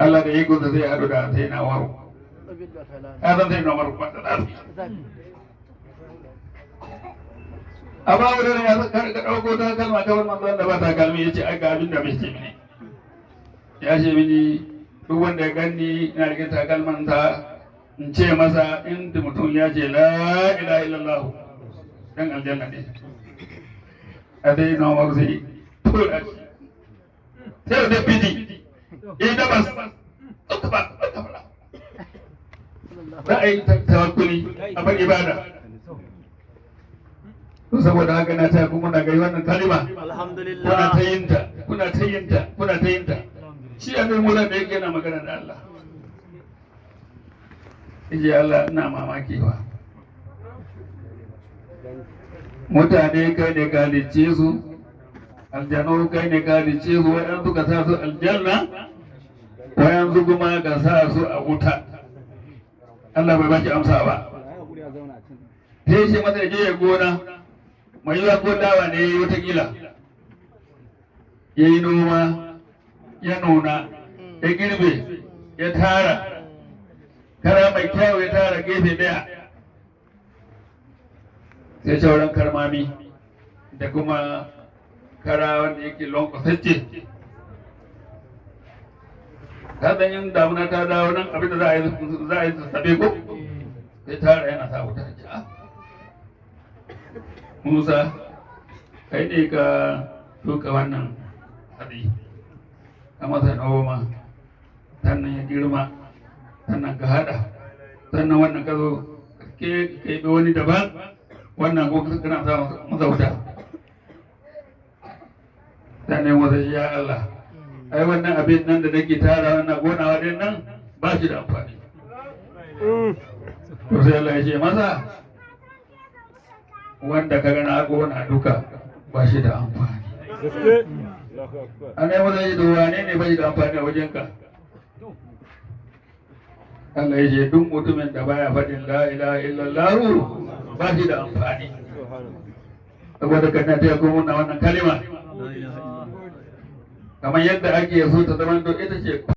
Allah da ikonsa zai haɗu da sai na Umaru. Ka san sai na Umaru kuma da zafi. Amma wurin ya ka ɗauko takalma kamar manzo Allah ba takalmi, ya ce ai ga abin da bai ce mini. Ya ce mini duk wanda ya ganni ina rike takalman ta, in ce masa inda mutum ya ce la ilaha illallah dan aljanna ne. A dai na Umaru sai tura shi. Sai da bidi. Eh, dabas. Ba ba. Za a yi tawakkuli a bar ibada. To saboda haka na ta kuma na gai wannan kalima. Alhamdulillah. Kuna ta yinta, kuna ta yinta, kuna ta yinta. Shi Annabi Musa da yake yana magana da Allah. Yace Allah, ina mamaki wa. Mutane kai ne ka halicce su, aljanu kai ne ka halicce su, waɗansu ka sa su aljanna, waɗansu kuma ka sa su a wuta. Allah bai baki amsa ba. Sai shi masa ya je ya gona, mai yiwa ko dawa ne ya yi watakila. Ya yi noma, ya nuna, ya girbe, ya tara, kara mai kyau ya tara gefe ɗaya. Sai sauran karmami da kuma kara wanda yake lankwasacce. Ka san yin damuna ta dawo nan, abinda za a yi sassabe ko? Sai tara yana sa wuta, ce, "Ah, Musa, kai ne ka shuka wannan hatsi, ka masa noma, sannan ya girma, sannan ka haɗa, sannan wannan ka zo ke kai wani daban, wannan ko kana sa masa wuta." Sannan wata, ya Allah, ai wannan abin nan da nake tara wannan gonawa din nan ba shi da amfani. To sai Allah ya ce masa, wanda ka ga na gona duka ba shi da amfani. Ana yi masa yi, wane ne ba shi da amfani a wajenka? Allah ya ce duk mutumin da baya faɗin la ilaha illallah ba shi da amfani. Saboda kana ta kuma wannan kalima kamar yadda ake so ta zama, ita ce.